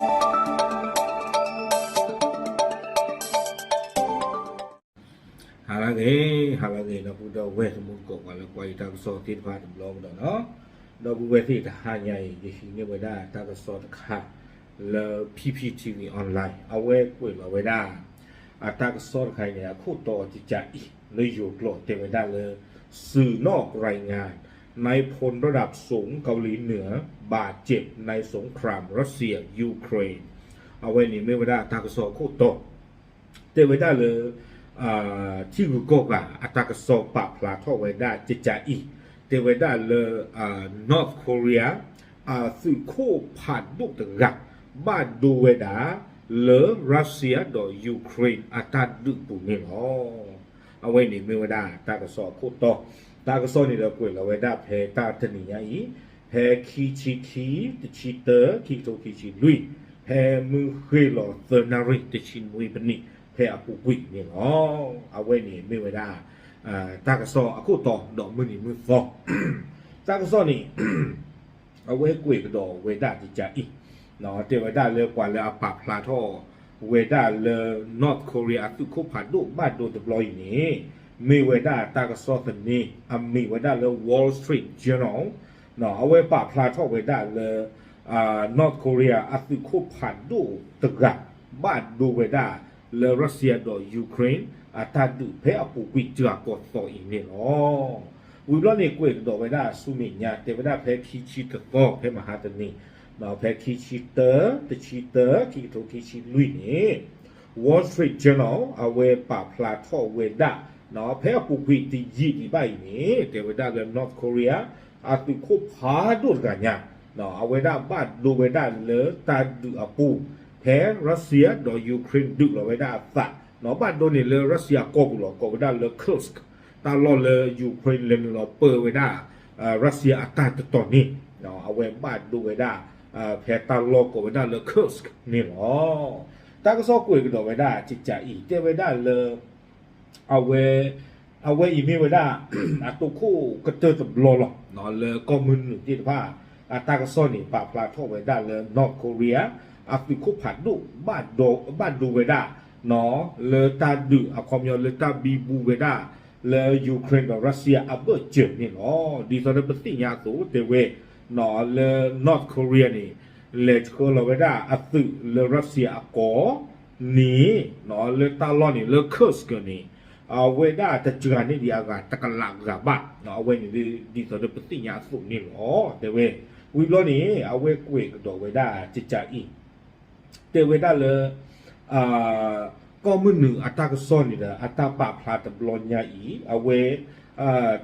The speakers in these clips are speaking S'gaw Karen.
ဟါလၢအဂ့ၤ, ဟါလၢအဂ့ၤ ဒီပုၢ်ဒီဝဲၢ်တံၤသကိး ပှၤလၢကွၢ်ယတၢ်ကစီၣ်သ့ၣ်တဖၣ်တဘျီကဒီးနီၤ, ဒီပုၢ်ဝဲၢ်သ့ၣ်တဟါညါအံၤ ယဟံးန့ၢ်ဝဲဒၣ်တၢ်ကစီၣ်တခါ လၢ P P T V online အဝဲကွဲးလီၤဝဲဒၣ် အတၢ်ကစီၣ်တခါအံၤန့ၣ် အခိၣ်တီအကကးအံၤ လၢယိၤကျိာ်တဲဝဲဒၣ်လၢ สื่อนอกรายงาน นายพลระดับสูงเกาหลีเหนือบาดเจ็บในสงครามรัสเซียยูเครน အဝဲန့ၣ်မ့ၢ်ဝဲဒၣ်တၢ်ကစီၣ်အခိၣ်တီ တဲဝဲဒၣ်လၢ ထံဂုၤကီၢ်ဂၤအတၢ်ကစီၣ်ပာ်ဖျါထီၣ်ဝဲဒၣ်ကကးအံၤ တဲဝဲဒၣ်လၢ North Korea အသုးခိၣ်ဖးဒိၣ်တဂၤ ဘၣ်ဒိဝဲဒၣ်လၢ Russia ဒီး Ukraine အတၢ်ဒုးအပူၤန့ၣ်လီၤ. အဝဲန့ၣ်မ့ၢ်ဝဲဒၣ်တၢ်ကစီၣ်အခိၣ်တီ, တၢ်ကစီၣ်န့ၣ်ဒီးကွဲးလီၤဝဲဒၣ်ဖဲတၢ်တနံၤညါအံၤ, ဖဲခံဆံခံ တဆံတၢ ခံကထိခံဆံလွံၢ်, ဖဲမုၢ်ဃ့ၢ်လီၤသၢနၣ်ရံၣ် တဆံနွံပနံး ဖဲအပူၤကွံာ်န့ၣ်လီၤ. အဝဲန့ၣ်မ့ၢ်ဝဲဒၣ် တၢ်ကစီၣ်အခိၣ်တီဒီးမုၢ်နံၤမုၢ်သီ တၢ်ကစီၣ်န့ၣ် အဝဲကွဲးကဒီးဝဲဒၣ်ကကးအံၤ, တဲဝဲဒၣ်လၢပှၤလၢအပာ်ဖျါထီၣ်ဝဲဒၣ်လၢ North Korea အသုးခိၣ်ဖးဒိၣ်ဘၣ်ဒိတဘျီအံၤန့ၣ် မ့ၢ်ဝဲဒၣ်တၢ်ကစီၣ်သန့ အမံၤဝဲဒၣ်လၢ Wall Street Journal, အဝဲပာ်ဖျါထီၣ်ဝဲဒၣ်လၢ North Korea အသုးခိၣ်ဖးဒိၣ်တဂၤ ဘၣ်ဒိဝဲဒၣ်လၢ Russia ဒီး Ukraine အတၢ်ဒုးဖဲအပူၤကွံာ်တၢ်ကီၢ်သီအံၤန့ၣ်လီၤ. ဝံၤဘျီန့ၣ် ကွဲးကဒီးဝဲဒၣ်ဆူမဲာ်ညါ တဲဝဲဒၣ်ဖဲခံဆံတသီ ဖဲမဟါတနံၤ, ဖဲခံဆံတၢ တဆံတၢ ခံကထိခံဆံလွံၢ်န့ၣ် Wall Street Journal အဝဲပာ်ဖျါထီၣ်ဝဲဒၣ် ဖဲအပူၤကွံာ်တယံာ်ဒံးဘၣ်အံၤန့ၣ် တဲဝဲဒၣ်လၢ North Korea အသုးခိၣ်ဖးဒိၣ်တဂၤညါ အဝဲဒၣ်ဘၣ်ဒိဝဲဒၣ်လၢတၢ်ဒုးအပူၤ ဖဲ Russia ဒီး Ukraine ဒုးလီၤဝဲဒၣ်အသး ဘၣ်ဒိန့ၣ်လၢ Russia ကီၢ်ပူၤလီၤ ကိးဝဲဒၣ်လၢ Kursk တၢ်လီၢ်လၢ Ukraine လဲၤနုာ်လီၤပၢဝဲဒၣ် Russia အတၢ်တတီၤန့ၣ် အဝဲဘၣ်ဒိဝဲဒၣ် ဖဲတၢ်လီၢ်ကိးဝဲဒၣ်လၢ Kursk န့ၣ်လီၤ. တၢ်ကစီၣ်ကွဲးကဒီးဝဲဒၣ်ကကးအံၤ တဲဝဲဒၣ်လၢ အဝဲ အဝဲအံၤမ့ၢ်ဝဲဒၣ် အတိခိၣ်ကတၢၢ်တဘျီလီၤ လၢကီၢ်မုၢ်နုာ်သ့ၣ်တဖၣ် အတၢ်ကစီၣ်န့ၣ် ပာ်ဖျါထီၣ်ဝဲဒၣ်လၢ North Korea အသုးခိၣ်ဖးဒိၣ် ဘၣ်ဒိဝဲဒၣ် လၢတၢ်ဒုးအခီပညီလၢတၢ်ဘံဘူဝဲဒၣ် လၢ Ukraine ဒီး Russia အဘၢၣ်စၢၤန့ၣ်လီၤ. ဒ်သိးလၢပသ့ၣ်ညါအသိး တဲဝဲ လၢ North Korea န့ၣ် လဲၤဆှၢလီၤဝဲဒၣ်အသုးလၢ Russia အကီၢ်န့ၣ် လၢတၢ်လီၢ်န့ၣ် လၢ Kursk န့ၣ် အဝဲဒၣ်တစှၤန့ၢ်ဒံးအဂၤတကလးဂၤဘၣ်. အဝဲန့ၣ်ဒ်သိးလၢပသ့ၣ်ညါအသိးန့ၣ်လီၤ တဲဝဲ. ဝံၤဘျီန့ၣ် အဝဲကွဲးကဒီးဝဲဒၣ်ကကးအံၤ တဲဝဲဒၣ်လၢ ကီၢ်မုၢ်နုာ်အတၢ်ကစီၣ်န့ၣ်ဒီး အတၢ်ပာ်ဖျါတဘျီညါအံၤ အဝဲ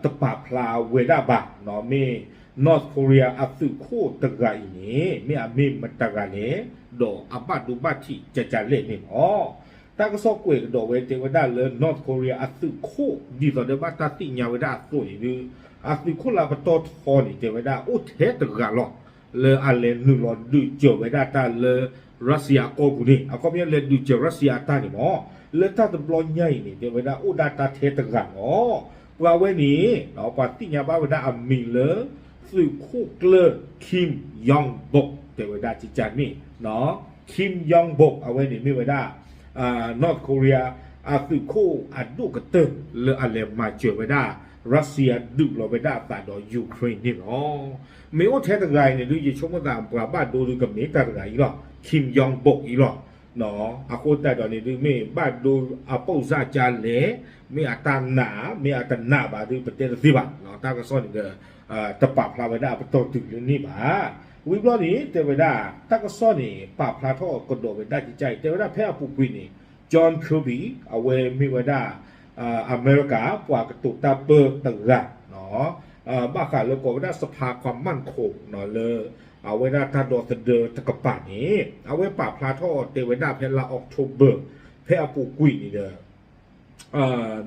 တပာ်ဖျါဝဲဒၣ်ဘၣ် မ့ၢ် North Korea အသုးခိၣ်တဂၤအံၤန့ၣ် မ့ၢ်အမ့ၢ်မတၤတဂၤလဲၣ် ဒီးအဘၣ်ဒိဘၣ်ထံးကကးလဲၣ်န့ၣ်လီၤ. တၢ်ကစီၣ်ကွဲးကဒီးဝဲတဲဝဲဒၣ်လၢ North Korea အသုးခိၣ် ဒ်သိးဒီးဘၣ်တၢ်သ့ၣ်ညါဝဲဒၣ်အသိးန့ၣ်ဒီး အသုးခိၣ်လၢပတီၢ်ထီန့ၣ် တဲဝဲဒၣ်အိၣ်ထဲတဂၤလီၤ လၢအလဲၤနုာ်လီၤဒုးစၢၤဝဲဒၣ်တၢ်လၢ Russia အကီၢ်ပူၤန့ၣ် အခီပညီလဲၤဒုးစၢၤ Russia အတၢ်န့ၣ်မ့ၢ် လၢတၢ်တဘျီညါအံၤန့ၣ် တဲဝဲဒၣ်အိၣ်ဒၣ်တၢ်ထဲတဂၤလီၤ. ပှၤဝဲန့ၣ် ပှၤသ့ၣ်ညါဘၣ်ဝဲဒၣ်အမံၤလၢ သုးခိၣ်ကျၢၢ် Kim Yong Bok တဲဝဲဒၣ်ကကးန့ၣ် Kim Yong Bok အဝဲန့ၣ်မ့ၢ်ဝဲဒၣ် North Korea အသုးခိၣ်အဒိၣ်ကတၢၢ်လၢအလဲၤမၤစၢၤဝဲဒၣ် Russia ဒုးလီၤဝဲဒၣ်အသးဒီး Ukraine န့ၣ်လီၤ. မ့ၢ်အိၣ်ထဲတဂၤအံၤန့ၣ်ဒုး ယဆိကမိၣ်သးပှၤဘၣ်ဒိဒုးကမ့ၢ်တၢ်တဂၤအံၤလီၤ Kim Yong Bok အံၤလီၤ. အဃိသတးဒီးန့ၣ်ဒုး မ့ၢ်ဘၣ်ဒိအပိၢ်စၢ်ကလဲၣ်, မ့ၢ်အတၢ်နာ် မ့ၢ်အတနာ်ဘၣ်ဒုး ပတဲတသ့ဘၣ်. တၢ်ကစီၣ်န့ၣ်ဒီး တပာ်ဖျါဝဲဒၣ်အပတီၢ်တုၤလၢန့ၣ်ဘၣ်. ဝံၤဘျီန့ၣ် တဲဝဲဒၣ် တၢ်ကစီၣ်န့ၣ် ပာ်ဖျါထီၣ်ကဒီးဝဲဒၣ်ကကးအံၤ တဲဝဲဒၣ်ဖဲအပူၤကွံာ်န့ၣ် John Kirby အဝဲမ့ၢ်ဝဲဒၣ် အမဲရကၤ ပှၤကတိၤတၢ်ပၢတဂၤ ဘၣ်ဃးလၢကိးဝဲဒၣ် สภาความมั่นคง လၢ အဝဲဒၣ်တၢ်ဒီသဒၢတကပၤန့ၣ် အဝဲပာ်ဖျါထီၣ်တဲဝဲဒၣ်ဖဲလါ October ဖဲအပူၤကွံာ်န့ၣ်ဒီး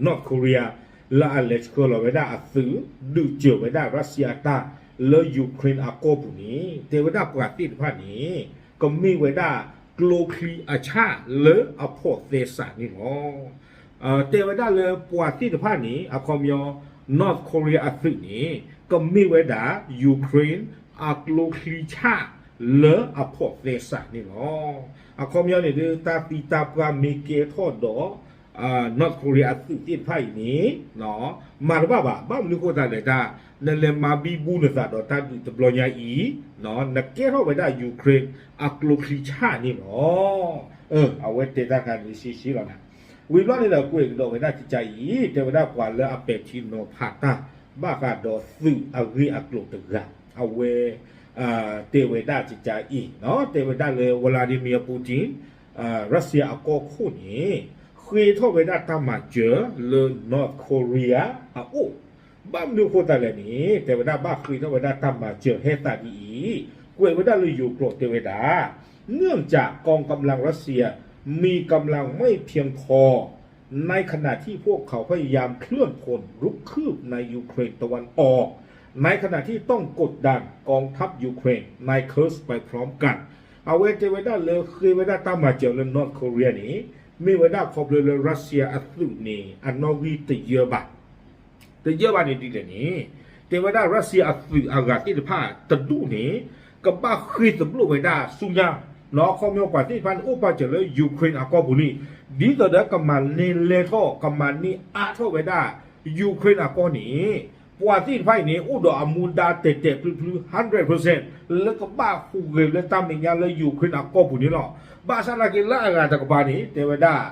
North Korea လၢအလဲၤဆှၢလီၤဝဲဒၣ်အသုး ဒုးစၢၤဝဲဒၣ် Russia အတၢ်လၢ Ukraine အကီၢ်ပူၤန့ၣ် တဲဝဲဒၣ်ပှၤသ့ၣ်တဖၣ်န့ၣ် ကမ့ၢ်ဝဲဒၣ်ကျိချံအဆၣ်လၢအဖိးသဲစးန့ၣ်လီၤ. တဲဝဲဒၣ်လၢပှၤသ့ၣ်တဖၣ်န့ၣ် အခီပညီ North Korea အသုးန့ၣ် ကမ့ၢ်ဝဲဒၣ် Ukraine အကျိချံဆၣ် လၢအဖိးသဲစးန့ၣ်လီၤ. အခီပညီန့ၣ်ဒုး တၢ်သံတၢ်ပှၢ်မ့ၢ်ကဲထီၣ်ဒီး North Korea အသုးသ့ၣ်တဖၣ်အံၤန့ၣ် မၤတဘၣ်ဘၣ်. ဘၣ်မနုၤဃိသတးလဲၣ်တၢ် နလဲၤမၤဘံဘူနသးဒီးတၢ်ဒုးတဘျီညါအံၤ နကဲထီၣ်ဝဲဒၣ် Ukraine အကျိချံဆၣ်န့ၣ်လီၤ. အဝဲတဲတၢ်ခါန့ၣ်ရှဲရှဲလီၤနၤ. ဝံၤဘျီန့ၣ်ဒီး ကွဲးကဒီးဝဲဒၣ်ကကါအံၤ တဲဝဲဒၣ်ပှၤလၢအပဲာ်ထံနီၤဖးတၢ် ဘၣ်ဃးဒီးသုးအဂ့ၢ်အကျိၤတဂၤ အဝဲ တဲဝဲဒၣ်ကကါအံၤ တဲဝဲဒၣ်လၢ Vladimir Putin Russia အကီၢ်ခိၣ်န့ၣ် ဃ့ထီၣ်ဝဲဒၣ်တၢ်မၤစၢၤလၢ North Korea အအိၣ် ဘၣ်မနုၤအဃိသတးလဲၣ်န့ၣ် တဲဝဲဒၣ်ဘၣ်ဃ့ထီၣ်ဝဲဒၣ်တၢ်မၤစၢၤဟဲသးဒ်အံၤ ကွဲးဝဲဒၣ်လၢယိၤကျိာ်တဲဝဲဒၣ် เนื่องจากกองกำลังรัสเซีย มีกำลังไม่เพียงพอ ในขณะที่พวกเขาพยายามเคลื่อนพลรุกคืบในยูเครนตะวันออก ในขณะที่ต้องกดดันกองทัพยูเครนใน Kursk ไปพร้อมกัน အဝဲတဲဝဲဒၣ်လၢဃ့ဝဲဒၣ်တၢ်မၤစၢၤလၢ North Korea န့ၣ် မ့ၢ်ဝဲဒၣ်ခီဖျိလၢ Russia အသုးန့ၣ် အနီၣ်ဂံၢ်တယၢဘၣ် တယၢဘၣ်န့ၣ်ဒ်လဲၣ်န့ၣ် တဲဝဲဒၣ် Russia အသုးအဂၤသ့ၣ်တဖၣ်တဒူၣ်န့ၣ် ကဘၣ်ဃ့သဘျိၣ်ဝဲဒၣ်ဆူညါ နီၢ်ခီပညီပှၤသ့ၣ်တဖၣ်န့ၣ် အိၣ်ပာ်စၢၤလၢ Ukraine အကီၢ်ပူၤလံ ဒ်သိးဒီးကမၤန့ၢ်လဲၢ်ထီၣ် ကမၤန့ၢ်အါထီၣ်ဝဲဒၣ် Ukraine အကီၢ်န့ၣ် ပှၤသ့ၣ်တဖၣ်အံၤန့ၣ် အိၣ်ဒီးအမူဒါတဲာ်တဲာ်ဖျုဖျု hundred percent လၢကဘၣ်ဟူးဂဲၤလၢတၢ်မဲာ်ညါလၢ Ukraine အကီၢ်ပူၤန့ၣ်လီၤ. ဘၣ်ဆၣ်သနာ်က့လၢအဂၤတကပၤန့ၣ် တဲဝဲဒၣ်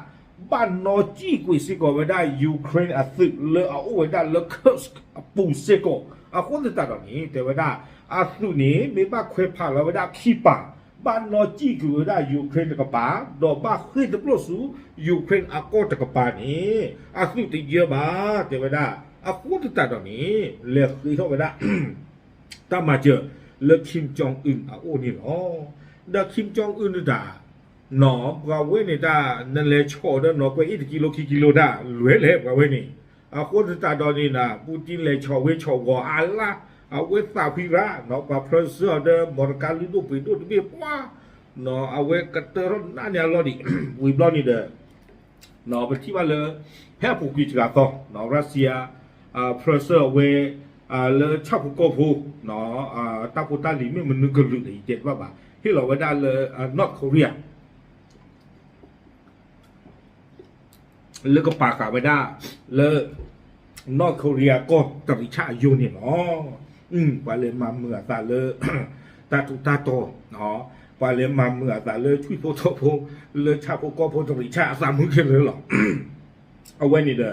ဘၣ်နီၣ်စံၣ်ကွံာ်စ့ၢ်ကီးဝဲဒၣ် Ukraine အသုးလၢအအိၣ်ဝဲဒၣ်လၢ Kursk အပူၤစ့ၢ်ကီး အဃိသတးဒီးန့ၣ် တဲဝဲဒၣ် အသုးန့ၣ် မ့ၢ်ဘၣ်ခွဲးဖးလီၤဝဲဒၣ်ခံပၤ ဘၣ်နီၣ်စံၣ်ကွံာ်ဝဲဒၣ် Ukraine တကပၤ ဒီးဘၣ်ဃ့ၢ်တဘျီၣ်ဆူ Ukraine အကီၢ်တကပၤန့ၣ် အသုးတယၢဘၣ် တဲဝဲဒၣ် အဃိသတးဒီးန့ၣ် လဲၤဃ့ထီၣ်ဝဲဒၣ် တၢ်မၤစၢၤလၢ Kim Jong Un အအိၣ်န့ၣ်လီၤ. ဒီး Kim Jong Un န့ၣ်တၢ် နီၢ် ပှၤဝဲန့ၣ်တၢ် နလဲၤဆီၣ်ဒီးနီၢ်ကွဲအ့ၣ်တကံလိခံကံလိတၢ် လွဲလဲၣ်ပှၤဝဲန့ၣ် အဃိသတးဒီးန့ၣ် ပူတံလဲၤဆီၣ်ဝ့ဆီၣ်ဝီၤအါလါ အဝဲသးဖှံရၣ် နီၢ် ပှၤဖျၢၣ်စၢၤအီၤဒီး မော်တော်ကားလုၢ်ဒိၣ်ပှ့ၤဒိၣ်တဘ့ၣ်ပှၤ နီၢ် အဝဲကတၢၢ်ထီၣ်နးန့ၢ်အလီၢ်ဒံး ဝံၤဘျီန့ၣ်ဒီး နီၢ် ပထံၣ်ဘၣ်လၢ ဖဲအပူၤကွံာ်တဂၤသီ နီၢ် Russia ဖျၢၣ်စၢၤအဝဲ လၢဆၣ်ဖိကီၢ်ဖိ နီၢ် တၢ်ဖိတၢ်လံၤမ့ၢ်မနုၤကလုာ်န့ၣ် ယတဲတဘၣ်ဘၣ် ဟ့ၣ်လီၤဝဲဒၣ်လၢ North Korea လၢကပာ်ဃာ်ဝဲဒၣ်လၢ North Korea ကီၢ်တရံးဆၣ်အယိာ်န့ၣ်လီၤ. ပှၤလဲၤမၤမုာ်အသးလၢ တၢ်ထူးတၢ်တီၤ ပှၤလဲၤမၤမုာ်အသးလၢထွံၣ်ဖိထိးဖိ လၢဆၣ်ဖိကီၢ်ဖိတရံးဆၣ်အသးမုာ်ခဲလၢာ်လီၤ. အဝဲန့ၣ်ဒီး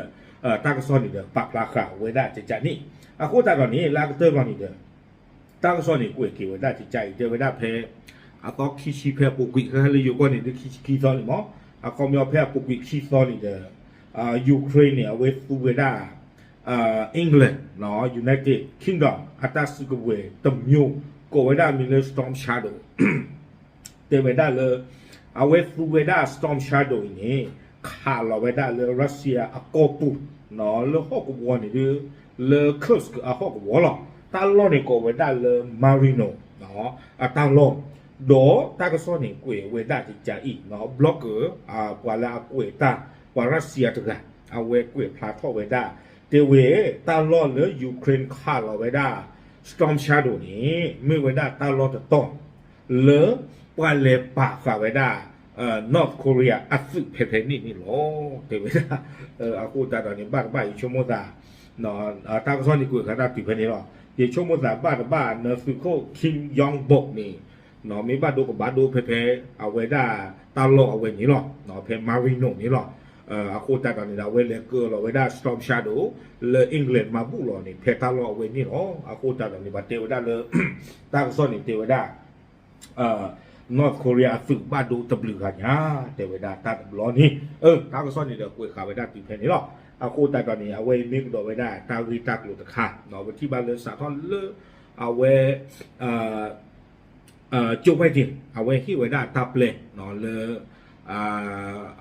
တၢ်ကစီၣ်န့ၣ်ဒီး ပာ်ဖျါဃာ်ဝဲဒၣ်ကကါန့ၣ် အဃိသတးဒီးန့ၣ် လၢအကတၢၢ်ဘၣ်န့ၣ်ဒီး တၢ်ကစီၣ်န့ၣ်ကွဲးက့ၤဝဲဒၣ်ကကါအံၤ တဲဝဲဒၣ်ဖဲ အသီခံဆံဖဲအပူၤကွံာ် ခဲလၢယိၤကီၢ်န့ၣ်ဒုးခံဆံခံသီန့ၣ်မး အခီပညီဖဲအပူၤကွံာ်ခံသီန့ၣ်ဒီး Ukraine န့ၣ် အဝဲသူဝဲဒၣ် England နီၢ် United Kingdom အတၢ်စုကဝဲၤတမျိုး ကိးဝဲဒၣ်မံၤလၢ Storm Shadow တဲဝဲဒၣ်လၢ အဝဲသူဝဲဒၣ် Storm Shadow အံၤန့ၣ် ခးလီၤဝဲဒၣ်လၢ Russia အကီၢ်ပူၤ နီၢ် လၢဟီၣ်ကဝီၤန့ၣ်ဒုး လၢ Kursk အဟီၣ်ကဝီၤလီၤ. တၢ်လီၢ်န့ၣ်ကိးဝဲဒၣ်လၢ Marino နီၢ် အတၢ်လီၢ် ဒီးတၢ်ကစီၣ်န့ၣ်ကွဲးဝဲဒၣ်ကကါအံၤ နီၢ် blogger ပှၤလၢအကွဲးတၢ် ပှၤ Russia တဂၤ အဝဲကွဲးဖျါထီၣ်ဝဲဒၣ် တဲဝဲ တၢ်လီၢ်လၢ Ukraine ခးလီၤဝဲဒၣ် Storm Shadow န့ၣ် မ့ၢ်ဝဲဒၣ်တၢ်လီၢ်တတီၤ လၢပှၤလဲၤပာ်ဃာ်ဝဲဒၣ် North Korea အသုးဖဲဖဲန့ၣ်န့ၣ်လီၤ. တဲဝဲဒၣ် အဃိသတးဒီးန့ၣ် ဘၣ်တဘၣ်ယဆိကမိၣ်သး တၢ်ကစီၣ်န့ၣ်ကွဲးဃာ်တၢ်တုၤဖဲန့ၣ်လီၤ. ယဆိကမိၣ်သးဘၣ်တဘၣ် နသုးခိၣ် Kim Jong Bok န့ၣ် မ့ၢ်ဘၣ်ဒိကဘၣ်ဒိဖဲဖဲ အဝဲဒၣ်တၢ်လီၢ်အဝဲန့ၣ်လီၤ. ဖဲ Marino န့ၣ်လီၤ. အဃိသတးဒီးန့ၣ်ဒီး အဝဲလဲၤကၢလီၤဝဲဒၣ် Storm Shadow လၢ England မၤဘူၣ်လီၤန့ၣ် ဖဲတၢ်လီၢ်အဝဲန့ၣ်လီၤ. အဃိသတးဒီးန့ၣ် ပှၤတဲဝဲဒၣ်လၢ တၢ်ကစီၣ်န့ၣ်တဲဝဲဒၣ် North Korea အသုးဘၣ်ဒိတဘျုးဂၤညါ တဲဝဲဒၣ်တၢ်တဘျီန့ၣ် တၢ်ကစီၣ်န့ၣ်ဒီးကွဲးဃာ်ဝဲဒၣ်တုၤဖဲန့ၣ်လီၤ. အဃိသတးဒီးန့ၣ် အဝဲမ့ၢ်ကဒီးဝဲဒၣ်တၢ်ဂ့ၢ်တၢ်ကျိၤတခါ ပထံၣ်ဘၣ်လၢစးထီၣ်လၢ အဝဲ Joe Biden အဝဲဟ့ၣ်ဝဲဒၣ်တၢ်ပျဲ လၢ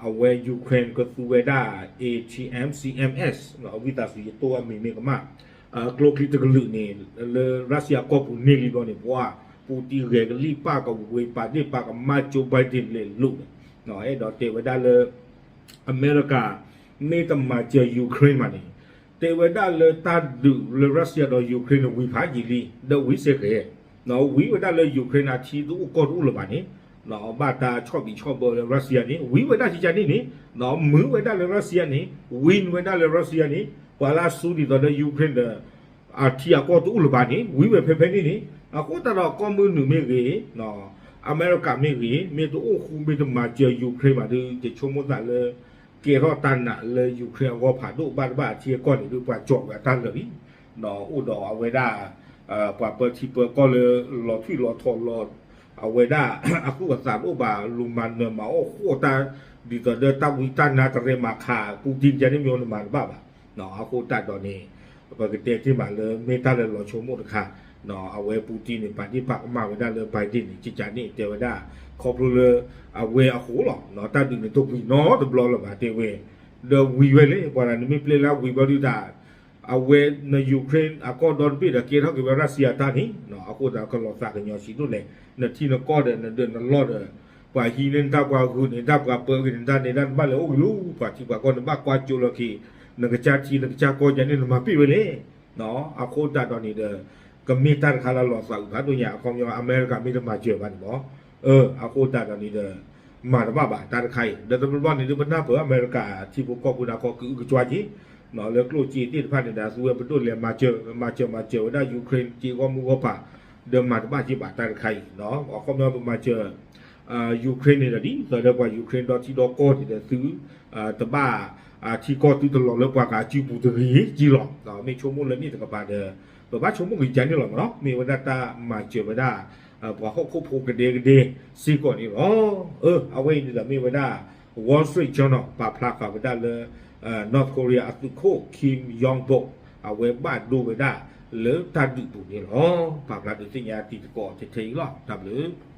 အဝဲ Ukraine ကသူဝဲဒၣ် A T M C M S ဝံသးစူၤယတိၢ်အမံၤမ့ၢ်ကမၣ် ကျိချံတကလုာ်န့ၣ် လၢ Russia ကီၢ်ပူၤန့ၢ်လံဘျီန့ၣ် ပှၤ ပူတံဂဲၤကလံၣ်ပာ်ကဝ့ၤပာ်ဒ့ၣ်ပာ်ကမၣ် Joe Biden လဲၤလိာ်န့ၣ် အဲၣ်ဒိးတဲဝဲဒၣ်လၢ အမဲရကၤ မ့ၢ်တမၤစၢၤ Ukraine ဘၣ်န့ၣ် တဲဝဲဒၣ်လၢတၢ်ဒုးလၢ Russia ဒီး Ukraine န့ၣ် ဝံၤဖးယံာ်လံ ဒီးဝံၤစ့ၢ်ကီး ဝံၤဝဲဒၣ်လၢ Ukraine အထံတအိၣ်ကီၢ်တအိၣ်လၢၤဘၣ်န့ၣ်, ဘၣ်တၢ်ဆီၣ်ဘံးဆီၣ်ဘၢလၢ Russia န့ၣ် ဝံၤဝဲဒၣ်ကကန့ၣ်န့ၣ်, မုာ်ဝဲဒၣ်လၢ Russia န့ၣ်, win ဝဲဒၣ်လၢ Russia န့ၣ်, ပှၤလၢအစူဒ်သိးလၢ Ukraine ဒီး အထံအကီၢ်တအိၣ်လၢၤဘၣ်န့ၣ် ဝံၤဝဲဖဲဖဲန့ၣ်န့ၣ်, အဃိသတးဒီးကီၢ်မုၢ်နုာ်မ့ၢ်ဂ့ၤ, အမဲရကၤမ့ၢ်ဂ့ၤ, မ့ၢ်တအိၣ်ဃူမ့ၢ်တမၤစၢၤ Ukraine ဘၣ်ဒီး ယဆိကမိၣ်သးလၢ ကဲထီၣ်တၢ်နာ်လၢ Ukraine အဂီၢ်ဖးဒိၣ်ဘၣ်တဘၣ်အထံအကီၢ်န့ၣ်ဒီး ပှၤကၠီၣ်ဝဲအတၢ်လၢာ်လံ, အိၣ်ဒီးအဝဲဒၣ် ပှၤပၢထံပၢကီၢ်လၢ လီၤထွံၣ်လီၤထီၣ်လီၤ, အဝဲဒၣ် အသူၣ်အသးတအိၣ်ဘၣ် လိၣ်မၤနၢၤမၤအီၣ်ဃီၣ်တၢ် ဒ်သိးဒီးတၢ်ဝံတၢ်နါတရဲမၤခး Putin ကန့ၣ်မ့ၢ်အိၣ်နမၤတဘၣ်ဘၣ်, အဃိသတးဒီးန့ၣ် ပကတဲတ့ၢ်မးလၢမ့ၢ်တၢ်လၢလီၤဆိကမိၣ်တခါ, အဝဲ Putin န့ၣ် ပာ်ဒ့ၣ်ပာ်ကမၣ်ဝဲဒၣ်လၢ Biden န့ၣ် ကကန့ၣ်တဲဝဲဒၣ် ခီဖျိလၢ အဝဲအဃိလီၤ, တၢ်ဒုးန့ၣ်တဝံၤနီတဘျီလၢၤဘၣ်တဲဝဲ, ဒီးဝံၤဝဲလံ ပှၤတဂၤန့ၣ်မ့ၢ်ပျဲလၢဝံၤဘျီဒုးတၢ် အဝဲန Ukraine အကီၢ်ဒီတဘ့ၣ်ဒီးကဲထီၣ်က့ၤဝဲ Russia တၢ်န့ၣ်, အဃိသတးကလီၤသးကညီၤဆံးဒိၣ်လဲၣ်, နထံနကီၢ်ဒီးနဒၢးနလီၢ်ဒီး ပှၤဟံးန့ၢ်နတၢ်ပှၤဂုာ်န့ၢ်တၢ်ပှၤပၢဂ့ၤန့ၢ်တၢ်န့ၣ် တၢ်တဘၣ်လဲၤအိၣ်ဂ့ၤလီၤ, ပှၤထံပှၤကီၢ်န့ၣ်ဘၣ်ကွၢ်ကၠိလီၤက့ၤ နကစၢ်ထံနကစၢ်ကီၢ်ယၤန့ၣ် နမၤပ့ၢ်ဝဲလဲၣ် အဃိသတးဒီးန့ၣ်ဒီး ကမ့ၢ်တၢ်တခါလၢလီၤသးအုးဖးဒိၣ်ညါ အခီပညီ အမဲရကၤမ့ၢ်တမၤစၢၤဘၣ်န့ၣ်မး, အဃိသတးဒီးန့ၣ်ဒီး မၤတဘၣ်ဘၣ်တၢ်တခါအံၤ ဒီးတဘျီဘျီန့ၣ်ဒီး ပနၢ်ပၢၢ်အမဲရကၤထံဖိကီၢ်ဖိန့ၣ် ကီၢ်ကအုကစွါက့ၤ လၢကျိၣ်စ့သ့ၣ်တဖၣ်န့ၣ်ဒီး အသုဝဲပဒိၣ်လဲၤမၤစၢၤ မၤစၢၤမၤစၢၤဝဲဒၣ် Ukraine က့ၤဂီၢ်မုၢ်ဂီၢ်ပၤ ဒီးမၤတဘၣ်က့ၤဘၣ်တၢ်တခါအံၤ အခီပညီပမၤစၢၤ Ukraine န့ၣ်ဒီး ဒ်သိးဒီးပှၤ Ukraine ဒီထံဒီကီၢ်န့ၣ်ဒီး သု တဘၣ် ထံကီၢ်သုတလီၤလၢပှၤဂၤစုပူၤတဂ့ၤက့ၤလီၤ. မ့ၢ်ဆိကမိၣ်လၢန့ၣ်တကပၤဒီး ပဘၣ်ဆိကမိၣ်ဂ့ၤကန့ၣ်လီၤမးနီၤ မ့ၢ်ဝဲဒၣ်တၢ်မၤစၢၤဝဲဒၣ် ပှၤဟီၣ်ခိၣ်ဖိကဒဲကဒဲစ့ၢ်ကီးန့ၣ်လီၤ. အဝဲအံၤန့ၣ်ဒီးမ့ၢ်ဝဲဒၣ် Wall Street Journal ပာ်ဖျါဃာ်ဝဲဒၣ်လၢ North Korea အသုးခိၣ် Kim Yong Bok အဝဲဘၣ်ဒိဝဲဒၣ်လၢတၢ်ဒုးပူၤန့ၣ်လီၤ. ပာ်ဖျါဒုးသ့ၣ်ညါတံၤသကိးထဲထဲအံၤလီၤ. တၢ်ဘျုး